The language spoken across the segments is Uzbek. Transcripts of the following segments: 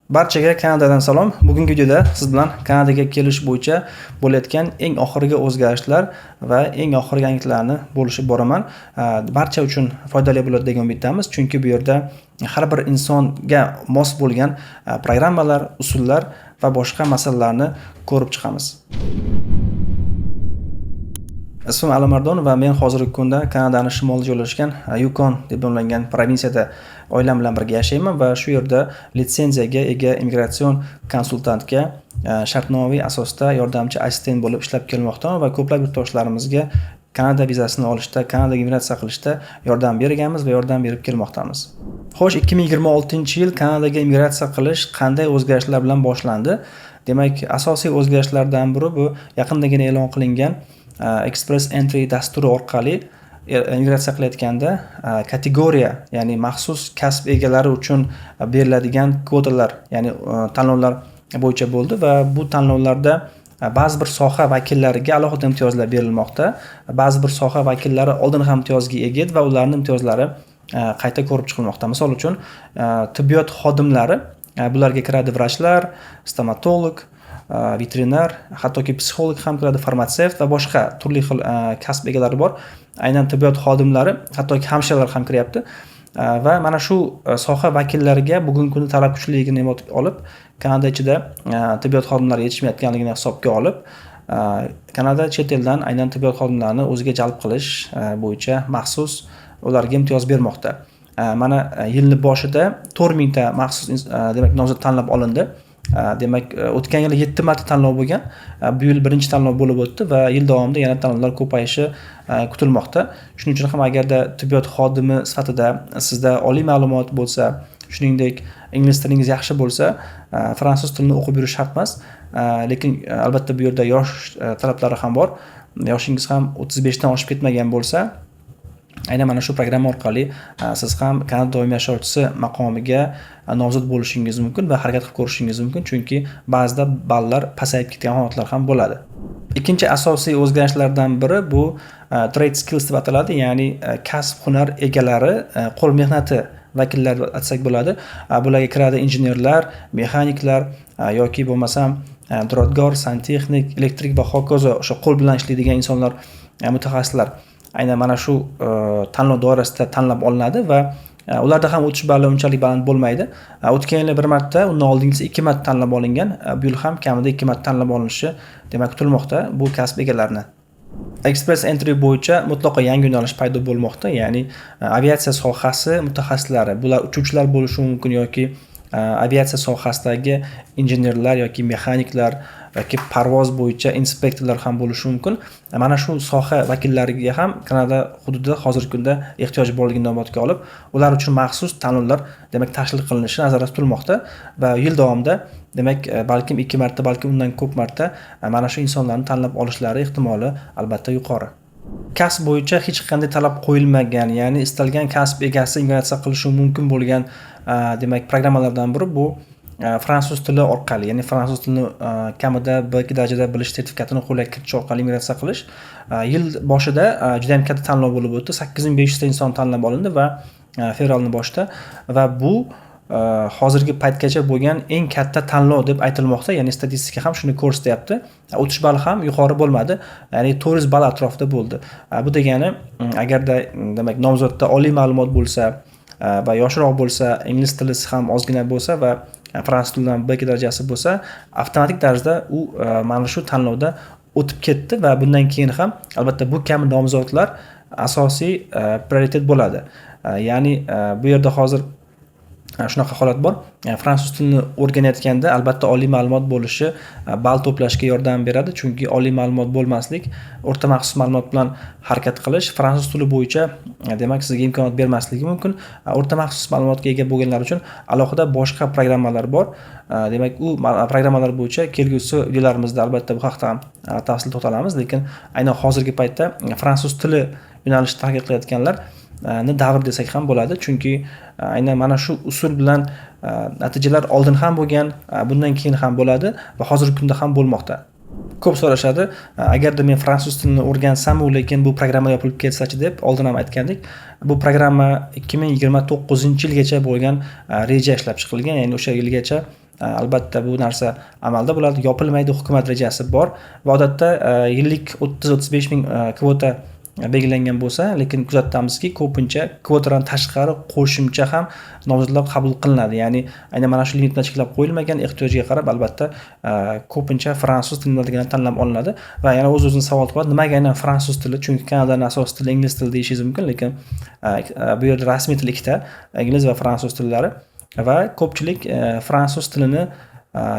Barchaga Kanadadan salom. Bugungi videoda siz bilan Kanadaga kelish bo'yicha bo'layotgan eng oxirgi o'zgarishlar va eng oxirgi yangiliklarni bo'lishib boraman. Barcha uchun foydali bo'ladi degan umiddamiz, chunki bu yerda har bir insonga mos bo'lgan programmalar, usullar va boshqa masalalarni ko'rib chiqamiz. Ismim Alimardon va men hozirgi kunda Kanadani shimolida joylashgan Yukon deb nomlangan provinsiyada oilam bilan birga yashayman va shu yerda litsenziyaga ega immigratsion konsultantga shartnomaviy asosda yordamchi assistent bo'lib ishlab kelmoqdaman va ko'plab yurtdoshlarimizga Kanada vizasini olishda, Kanadaga immigratsiya qilishda yordam berganmiz va yordam berib kelmoqdamiz. Xo'sh, 2026-yil Kanadaga immigratsiya qilish qanday o'zgarishlar bilan boshlandi? Demak, asosiy o'zgarishlardan biri bu yaqindagina e'lon qilingan Express Entry dasturi orqali immigratsiya qilayotganda kategoriya, ya'ni maxsus kasb egalari uchun beriladigan kvotalar, ya'ni tanlovlar bo'yicha bo'ldi va bu tanlovlarda ba'zi bir soha vakillariga alohida imtiyozlar berilmoqda. Ba'zi bir soha vakillari oldin ham imtiyozga ega edi va ularning imtiyozlari qayta ko'rib chiqilmoqda. Misol uchun, tibbiyot xodimlari, bularga kiradi vrachlar, stomatolog, veterinar, hattoki psixolog ham kiradi, farmatsevt va boshqa turli xil kasb egalari bor. Aynan tibbiyot xodimlari, hattoki hamshiralar ham kiryapti. Va mana shu soha vakillariga bugungi kunda talab kuchliligini inobatga olib, Kanada ichida tibbiyot xodimlari yetishmayotganligini hisobga olib, Kanada chet eldan aynan tibbiyot xodimlarini o'ziga jalb qilish bo'yicha maxsus ularga imtiyoz bermoqda. Mana yilni boshida 4000 ta maxsus demak, nomzod tanlab olindi. Demak, o'tgan yili 7 marta tanlov bo'lgan. Bu yil birinchi tanlov bo'lib o'tdi va yil davomida yana tanlovlar ko'payishi kutilmoqda. Shuning uchun ham agarda tibbiyot xodimi sifatida sizda oliy ma'lumot bo'lsa, shuningdek ingliz tilingiz yaxshi bo'lsa, fransuz tilini o'qib yurish shart emas. Lekin albatta bu yerda yosh talablari ham bor. Yoshingiz ham 35 dan oshib ketmagan bo'lsa, aynan mana shu programma orqali siz ham Kanada doimiy yashovchisi maqomiga nomzod bo'lishingiz mumkin va harakat qilib ko'rishingiz mumkin, chunki ba'zida ballar pasayib ketgan holatlar ham bo'ladi. Ikkinchi asosiy o'zgarishlardan biri bu trade skills deb ataladi, ya'ni kasb hunar egalari, qo'l mehnati vakillari deb aytsak bo'ladi. Bularga kiradi injenerlar, mexaniklar yoki bo'lmasam duradgor, santexnik, elektrik va hokazo, o'sha qo'l bilan ishlaydigan insonlar, mutaxassislar aynan mana shu tanlov doirasida tanlab olinadi va ularda ham o'tish balli unchalik baland bo'lmaydi. O'tgan yili bir marta, undan oldingisi ikki marta tanlab olingan. Bu yil ham kamida ikki marta tanlab olinishi, demak, kutilmoqda bu kasb egalarini. Express Entry bo'yicha mutlaqo yangi yo'nalish paydo bo'lmoqda, ya'ni aviatsiya sohasi mutaxassislari. Bular uchuvchilar bo'lishi mumkin yoki aviatsiya sohasidagi injenerlar yoki mexaniklar yoki parvoz bo'yicha inspektorlar ham bo'lishi mumkin. Mana shu soha vakillariga ham Kanada hududida hozirgi kunda ehtiyoj borligini inobatga olib, ular uchun maxsus tanlovlar, demak, tashkil qilinishi nazarda tutilmoqda va yil davomida, demak, balkim ikki marta, balkim undan ko'p marta mana shu insonlarni tanlab olishlari ehtimoli albatta yuqori. Kasb bo'yicha hech qanday talab qo'yilmagan, ya'ni istalgan kasb egasi immigratsiya qilishi mumkin bo'lgan, demak, programmalardan biri bu fransuz tili orqali, ya'ni fransuz tilini kamida B2 darajada bilish sertifikatini qo'lga kiritish orqali immigratsiya qilish. Yil boshida juda ham katta tanlov bo'lib o'tdi, 8500 ta inson tanlab olindi va fevralni boshida va bu hozirgi paytgacha bo'lgan eng katta tanlov deb aytilmoqda, ya'ni statistika ham shuni ko'rsatyapti. O'tish bali ham yuqori bo'lmadi, ya'ni 400 ball atrofida bo'ldi. Bu degani, agarda, demak, nomzodda oliy ma'lumot bo'lsa va yoshroq bo'lsa, ingliz tili ham ozgina bo'lsa va fransuz tilidan B2 darajasi bo'lsa, avtomatik tarzda u mana shu tanlovda o'tib ketdi va bundan keyin ham albatta bu kabi nomzodlar asosiy prioritet bo'ladi. Ya'ni bu yerda hozir shunaqa holat bor: fransuz tilini o'rganayotganda albatta oliy ma'lumot bo'lishi ball to'plashga yordam beradi, chunki oliy ma'lumot bo'lmaslik, o'rta maxsus ma'lumot bilan harakat qilish fransuz tili bo'yicha, demak, sizga imkoniyat bermasligi mumkin. O'rta maxsus ma'lumotga ega bo'lganlar uchun alohida boshqa programmalar bor. Demak, u programmalar bo'yicha kelgusi videolarimizda albatta bu haqda ham tafsil to'xtalamiz, lekin aynan hozirgi paytda fransuz tili yo'nalishida harakat qilayotganlar ni davr desak ham bo'ladi, chunki aynan mana shu usul bilan natijalar oldin ham bo'lgan, bundan keyin ham bo'ladi va hozirgi kunda ham bo'lmoqda. Ko'p so'rashadi, agarda men fransuz tilini o'rgansamu, lekin bu programma yopilib ketsachi deb. Oldin ham aytgandik, bu programma 2029-yilgacha bo'lgan reja ishlab chiqilgan, ya'ni o'sha yilgacha. Albatta, bu narsa amalda bo'ladi, yopilmaydi, hukumat rejasi bor va odatda yillik 30-35 ming kvota belgilangan bo'lsa, lekin kuzatamizki, ko'pincha kvotadan tashqari qo'shimcha ham nomzodlar qabul qilinadi. Ya'ni aynan mana shu limit bilan cheklab qo'yilmagan, ehtiyojga qarab, albatta, ko'pincha fransuz tilini biladiganlar tanlab olinadi. Va yana o'z o'zini savol tug'iladi: nimaga aynan fransuz tili? Chunki Kanadani asosiy tili ingliz tili deyishingiz mumkin, lekin bu yerda rasmiy til ikkita: ingliz va fransuz tillari. Va ko'pchilik fransuz tilini,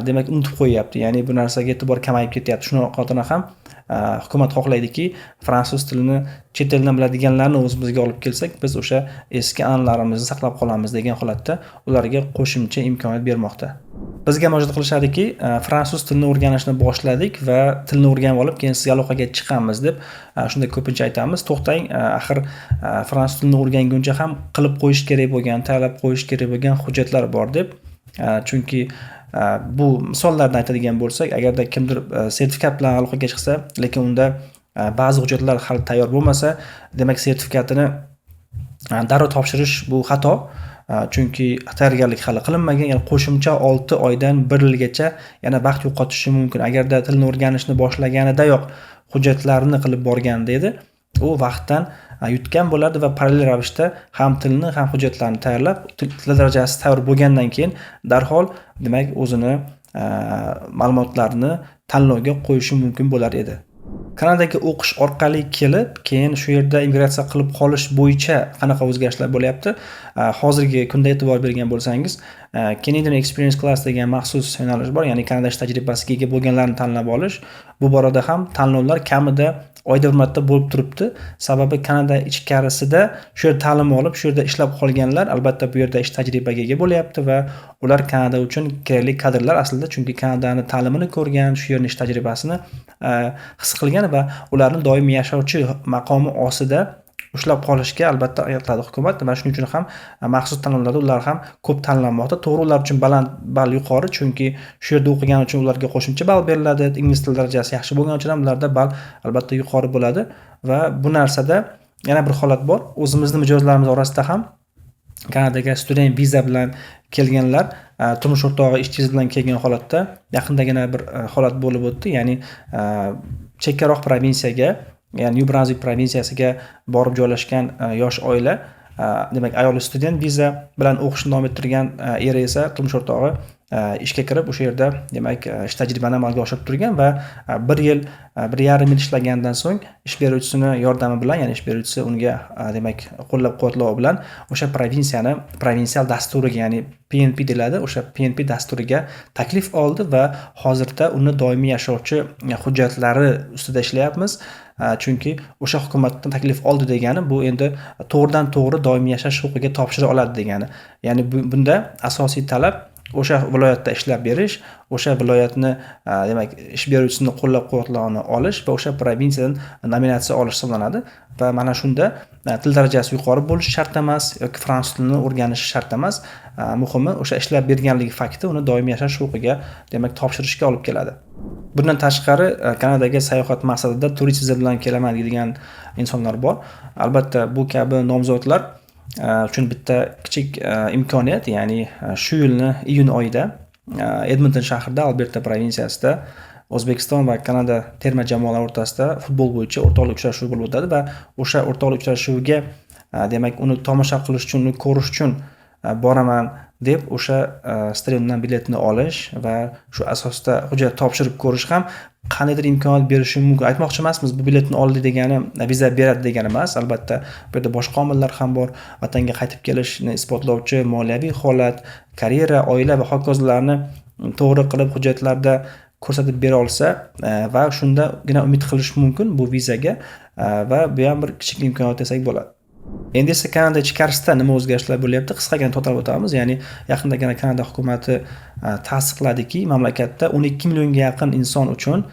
demak, unutib qo'yyapti, ya'ni bu narsaga e'tibor kamayib ketyapti. Shuni oqibatida ham hukumat xohlaydiki, fransuz tilini chet eldan biladiganlarni o'zimizga olib kelsak, biz o'sha eski an'analarimizni saqlab qolamiz degan holatda ularga qo'shimcha imkoniyat bermoqda. Bizga murojaat qilishadiki, fransuz tilini o'rganishni boshladik va tilni o'rganib olib, keyin sizga aloqaga chiqamiz deb. Shunda ko'pincha aytamiz: to'xtang, axir fransuz tilini o'rganguncha ham qilib qo'yish kerak bo'lgan, tayyorlab qo'yish kerak bo'lgan hujjatlar bor deb. Chunki bu misollarni aytadigan bo'lsak, agarda kimdir sertifikat bilan aloqaga chiqsa, lekin unda ba'zi hujjatlar hali tayyor bo'lmasa, demak, sertifikatini darrov topshirish bu xato, chunki tayyorgarlik hali qilinmagan, ya'ni qo'shimcha 6 oydan bir yilgacha yana vaqt yo'qotishi mumkin. Agarda tilni o'rganishni boshlaganidayoq hujjatlarni qilib borganda edi, u vaqtdan yutgan bo'lardi va parallel ravishda ham tilni, ham hujjatlarni tayyorlab, til darajasi tayyor bo'lgandan keyin darhol, demak, o'zini ma'lumotlarini tanlovga qo'yishi mumkin bo'lar edi. Kanadaga o'qish orqali kelib, keyin shu yerda immigratsiya qilib qolish bo'yicha qanaqa o'zgarishlar bo'lyapti? Hozirgi kunda e'tibor bergan bo'lsangiz, Canadian Experience Class degan maxsus yo'nalish bor, ya'ni Kanada ish tajribasiga ega bo'lganlarni tanlab olish. Bu borada ham tanlovlar kamida oyda bir marta bo'lib turibdi. Sababi Kanada ichkarisida shu yerda ta'lim olib, shu yerda ishlab qolganlar, albatta, bu yerda ish tajribaga ega bo'lyapti va ular Kanada uchun kerakli kadrlar aslida, chunki Kanadani ta'limini ko'rgan, shu yerni ish tajribasini his qilgan va ularni doimiy yashovchi maqomi ostida ushlab qolishga, albatta, qiladi hukumat va shuning uchun ham maxsus tanlovlarda ular ham ko'p tanlanmoqda. To'g'ri, ular uchun baland ball yuqori, chunki shu yerda o'qigani uchun ularga qo'shimcha ball beriladi, ingliz tili darajasi yaxshi bo'lgani uchun ham ularda ball, albatta, yuqori bo'ladi. Va bu narsada yana bir holat bor: o'zimizni mijozlarimiz orasida ham Kanadaga student viza bilan kelganlar, turmush o'rtog'i ishchi viza bilan kelgan holatda yaqindagina bir holat bo'lib o'tdi. Ya'ni chekkaroq provinsiyaga, ya'ni Nyu Bransvik provinsiyasiga borib joylashgan yosh oila, demak, ayoli student viza bilan o'qishni davom ettirgan, eri esa, turmush o'rtog'i ishga kirib, o'sha yerda, demak, ish tajribani amalga oshirib turgan va bir yil, 1,5 yil ishlagandan so'ng ish beruvchisini yordami bilan, ya'ni ish beruvchisi unga, demak, qo'llab quvvatlovi bilan o'sha provinsiyani provinsial dasturiga, ya'ni PNP deyiladi, o'sha PNP dasturiga taklif oldi va hozirda uni doimiy yashovchi hujjatlari ustida ishlayapmiz, chunki o'sha hukumatdan taklif oldi degani bu endi to'g'ridan to'g'ri doimiy yashash huquqiga topshira oladi degani. Ya'ni bunda asosiy talab o'sha viloyatda ishlab berish, o'sha viloyatni, demak, ish beruvchisini qo'llab quvvatlovini olish va o'sha provinsiyadan nominatsiya olish hisoblanadi. Va mana shunda til darajasi yuqori bo'lishi shart emas yoki fransuz tilini o'rganishi shart emas. Muhimi, o'sha ishlab berganligi fakti uni doimiy yashash huquqiga, demak, topshirishga olib keladi. Bundan tashqari, Kanadaga sayohat maqsadida turist viza bilan kelaman deydigan insonlar bor. Albatta, bu kabi nomzodlar uchun bitta kichik imkoniyat, ya'ni shu yilni iyun oyida Edmonton shahrida, Alberta provinsiyasida O'zbekiston va Kanada terma jamoalari o'rtasida futbol bo'yicha o'rtoqlik uchrashuvi bo'lib o'tadi va o'sha o'rtoqlik uchrashuviga, demak, uni tomosha qilish uchun, uni ko'rish uchun boraman deb o'sha stadiondan biletni olish va shu asosda hujjat topshirib ko'rish ham qandaydir imkoniyat berishi mumkin. Aytmoqchi emasmiz, bu biletni oldi degani viza beradi degani emas. Albatta, bu yerda boshqa omillar ham bor: vatanga qaytib kelishni isbotlovchi moliyaviy holat, karyera, oila va hokazolarni to'g'ri qilib hujjatlarda ko'rsatib bera olsa va shundagina umid qilish mumkin bu vizaga va bu ham bir kichik imkoniyat desak bo'ladi. Endi esa Kanada ichkarisida nima o'zgarishlar bo'lyapti, qisqagina to'xtalib o'tamiz. Ya'ni yaqindagina Kanada hukumati tasdiqladiki, mamlakatda 12 millionga yaqin inson uchun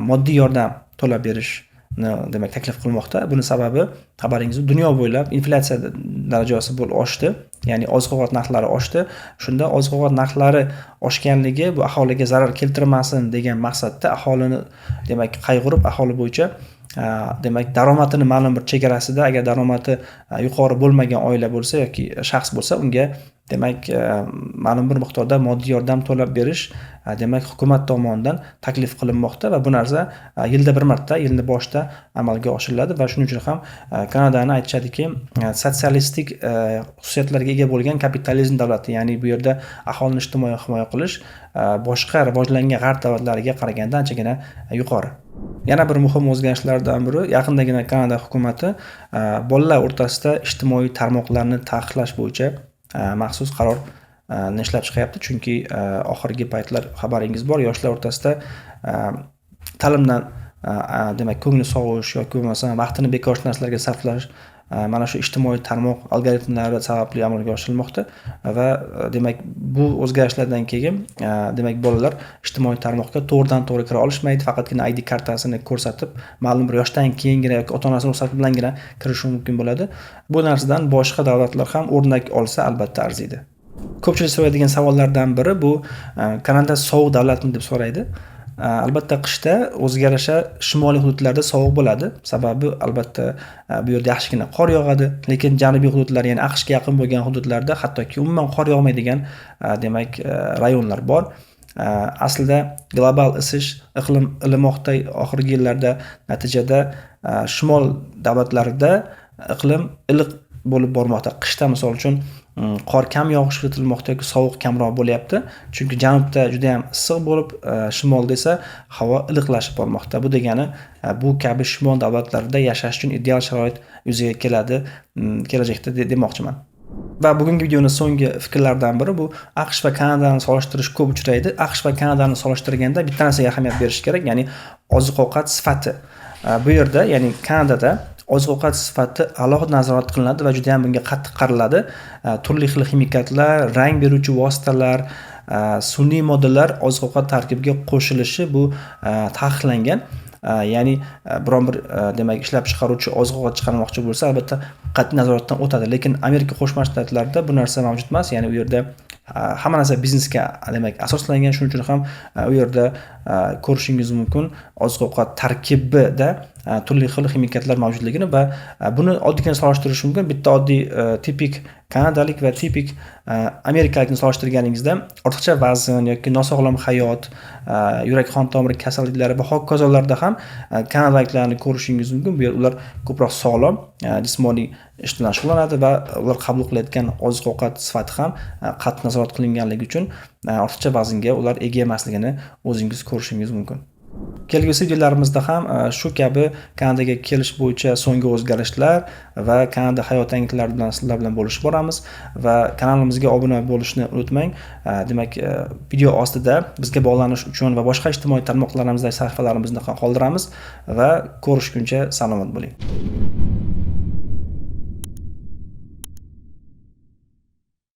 moddiy yordam to'lab berishni, demak, taklif qilmoqda. Buni sababi, xabaringiz, dunyo bo'ylab inflyatsiya darajasi oshdi, ya'ni oziq ovqat narxlari oshdi. Shunda oziq ovqat narxlari oshganligi bu aholiga zarar keltirmasin degan maqsadda, aholini, demak, qayg'urib, aholi bo'yicha, demak, daromadini ma'lum bir chegarasida, agar daromadi yuqori bo'lmagan oila bo'lsa yoki shaxs bo'lsa, unga Demak, ma'lum bir miqdorda moddiy yordam to'lab berish, demak, hukumat tomonidan taklif qilinmoqda va bu narsa yilda bir marta, yilni boshida amalga oshiriladi va shuning uchun ham Kanadani aytishadiki, sotsialistik xususiyatlarga ega bo'lgan kapitalizm davlati, ya'ni bu yerda aholini ijtimoiy himoya qilish boshqa rivojlangan g'arb davlatlariga qaraganda anchagina yuqori. Yana bir muhim o'zgarishlardan biri, yaqindagina Kanada hukumati bolalar o'rtasida ijtimoiy tarmoqlarni taqiqlash bo'yicha maxsus qaror ishlab chiqyapti, chunki oxirgi paytlar xabaringiz bor, yoshlar o'rtasida ta'limdan, demak, ko'ngli sovish yoki bo'lmasam vaqtini bekor narsalarga sarflash mana shu ijtimoiy tarmoq algoritmlari sababli amalga oshirilmoqda va, demak, bu o'zgarishlardan keyin, demak, bolalar ijtimoiy tarmoqga to'g'ridan to'g'ri kira olishmaydi, faqatgina ID kartasini ko'rsatib, ma'lum bir yoshdan keyingina yoki ota onasini ruxsati bilangina kirishi mumkin bo'ladi. Bu narsadan boshqa davlatlar ham o'rnak olsa, albatta arziydi. Ko'pchilik so'raydigan savollardan biri bu Kanada sovuq davlatmi deb so'raydi. Albatta, qishda o'ziga yarasha shimoliy hududlarda sovuq bo'ladi. Sababi, albatta, bu yerda yaxshigina qor yog'adi, lekin janubiy hududlar, ya'ni AQShga yaqin bo'lgan hududlarda hattoki umuman qor yog'maydigan, demak, rayonlar bor. Aslida global isish, iqlim ilimoqda oxirgi yillarda, natijada shimol davlatlarida iqlim iliq bo'lib bormoqda. Qishda, misol uchun, qor kam yog'ishi kuzatilmoqda yoki sovuq kamroq bo'lyapti. Chunki janubda juda ham issiq bo'lib, shimolda esa havo iliqlashib bormoqda. Bu degani, bu kabi shimol davlatlarida yashash uchun ideal sharoit yuzaga keladi kelajakda demoqchiman. Va bugungi videoni so'nggi fikrlardan biri bu AQSh va Kanadani solishtirish ko'p uchraydi. AQSh va Kanadani solishtirganda bitta narsaga ahamiyat berish kerak, ya'ni oziq-ovqat sifati. Bu yerda, ya'ni Kanadada oziq-ovqat sifati alohida nazorat qilinadi va juda ham bunga qattiq qaraladi. Turli xil ximikatlar, rang beruvchi vositalar, sun'iy moddalar oziq-ovqat tarkibiga qo'shilishi bu taqiqlangan. Ya'ni biron bir, demak, ishlab chiqaruvchi oziq-ovqat chiqarmoqchi bo'lsa, albatta qat'iy nazoratdan o'tadi. Lekin Amerika Qo'shma Shtatlarida bu narsa mavjud emas, ya'ni u yerda hamma narsa biznesga, demak, asoslangan. Shuning uchun ham u yerda ko'rishingiz mumkin oziq-ovqat tarkibida turli xil ximikatlar mavjudligini va buni oddiygina solishtirish mumkin. Bitta oddiy tipik kanadalik va tipik amerikalikni solishtirganingizda ortiqcha vazn yoki nosog'lom hayot, yurak qon tomir kasalliklari va hokazolarda ham kanadaliklarni ko'rishingiz mumkin. Bu yer ular ko'proq sog'lom, jismoniy ish bilan shug'ullanadi va ular qabul qilayotgan oziq-ovqat sifati ham qattiq nazorat qilinganligi uchun ortiqcha vaznga ular ega emasligini o'zingiz ko'rishingiz mumkin. Kelgusi videolarimizda ham shu kabi Kanadaga kelish bo'yicha so'nggi o'zgarishlar va Kanada hayot yangiliklar bilan sizlar bilan bo'lishib boramiz va kanalimizga obuna bo'lishni unutmang. Demak, video ostida bizga bog'lanish uchun va boshqa ijtimoiy tarmoqlarimizdagi sahifalarimizni qoldiramiz va ko'rishguncha salomat bo'ling.